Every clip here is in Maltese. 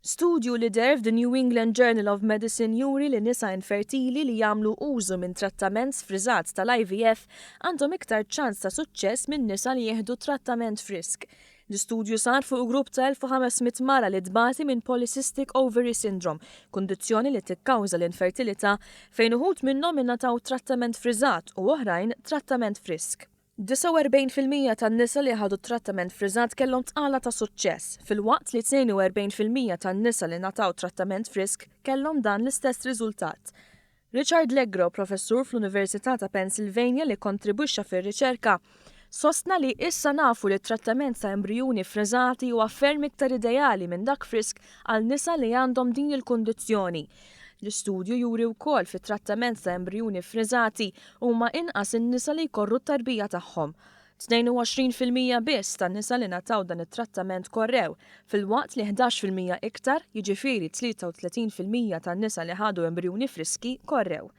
Studju li deher f'The New England Journal of Medicine juri li nisa infertili li jagħmlu użu minn trattament sfriżat tal-IVF għandhom iktar ċans ta' suċċess minn nisa li jieħdu trattament frisk. L-istudju sar fuq grupp ta' 1,500 mara li tbati minn Polycystic Ovary Syndrome, kundizzjoni li tikkawża l-infertilità, fejn uħud minnhom ingħataw trattament friżat u oħrajn trattament frisk. 49% tan-nisa li ħadu trattament friżat kellhom tqala ta' suċċess, filwaqt li 42% tan-nisa li ngħataw trattament frisk kellhom dan l-istess riżultat. Richard Legro, professur fl-Università ta' Pennsylvania li kkontribwixxa fir-riċerka, sostna li issa nafu li t-trattament ta' embrijuni friżati huwa ferm iktar ideali minn dak frisk għal nisa li għandhom din il-kundizzjoni. L-istudju juri wkoll fit-trattament ta' embrijuni friżati huma inqas in-nisa li jkorru t-tarbija tagħhom. 22% biss tan-nisa li ngħataw dan it-trattament korrew, filwaqt li 11% iktar, jiġifieri 33% tan-nisa li ħadu embrijuni friski, korrew.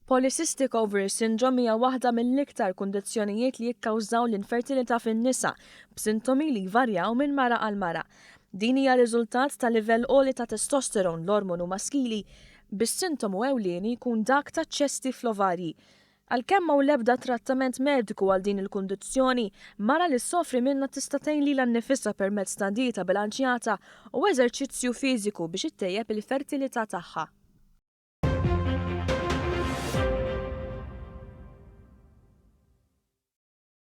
Polycystic Ovary Syndrome hija waħda mill-iktar kundizzjonijiet li jikkawżaw l-infertilità fin-nisa, b'sintomi li jvarjaw minn mara għal mara. Din hija riżultat ta' livell għoli ta' testosterone, l-ormonu maskili, bis-sintomu ewlieni jkun dak ta' ċesti fl-ovarji. Għalkemm m'hawn l-ebda trattament mediku għal din il-kundizzjoni, mara li ssofri minnha tista' tgħin lilha nnifisha permezz ta' dieta bilanċjata u eżerċizzju fiżiku biex ittejjeb il-fertilità tagħha.